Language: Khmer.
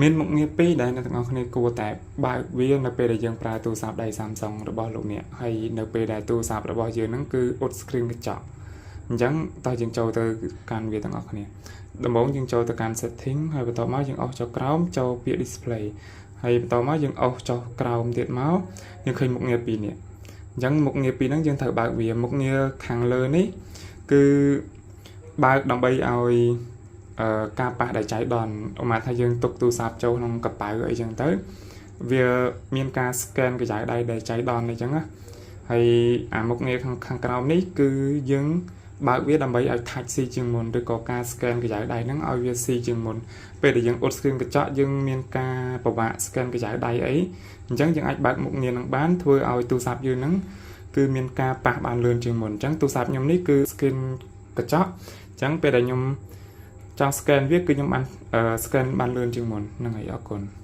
មានមុខងារពីរដែលអ្នកទាំងអស់គ្នាគួរតែបើកវានៅពេលដែលយើងប្រើទូរស័ព្ទដៃ Samsung របស់លោកអ្នកហើយនៅពេលដែលទូរស័ព្ទរបស់យើងហ្នឹងគឺអ៊ុត screen កញ្ចក់អញ្ចឹងតោះយើងចូលទៅកាន់វាទាំងអស់គ្នាដំបូងយើងចូលទៅកាន់ setting ហើយបន្ទាប់មកយើងអូសចុះក្រោមចូលពាក្យ display ហើយបន្ទាប់មកយើងអូសចុះក្រោមទៀតមកយើងឃើញមុខងារពីរនេះអញ្ចឹងមុខងារពីរហ្នឹងយើងត្រូវបើកវាមុខងារខាងលើនេះគឺបើកដើម្បីឲ្យអឺការប៉ះដោយចៃដន្យឧបមាថាយើងទុកទូរស័ព្ទចូលក្នុងកប៉ៅអីចឹងទៅវាមានការ scan ក្រយៅដៃដែលចៃដន្យអីចឹងណាហើយអាមុខងារខាងខាងក្រោមនេះគឺយើងបើកវាដើម្បីឲ្យ touch ស៊ីជាងមុនឬក៏ការ scan ក្រយៅដៃហ្នឹងឲ្យវាស៊ីជាងមុនពេលដែលយើងអ៊ុត screen កញ្ចក់យើងមានការពិបាក scan ក្រយៅដៃអីអញ្ចឹងយើងអាចបើកមុខងារហ្នឹងបានធ្វើឲ្យទូរស័ព្ទយើងហ្នឹងគឺមានការប៉ះបានលឿនជាងមុនអញ្ចឹងទូរស័ព្ទខ្ញុំនេះគឺ screen កញ្ចក់អញ្ចឹងពេលដែលខ្ញុំចង់ scan វាគឺខ្ញុំបាន scan បានលឿនជាងមុនហ្នឹងហើយអរគុណ។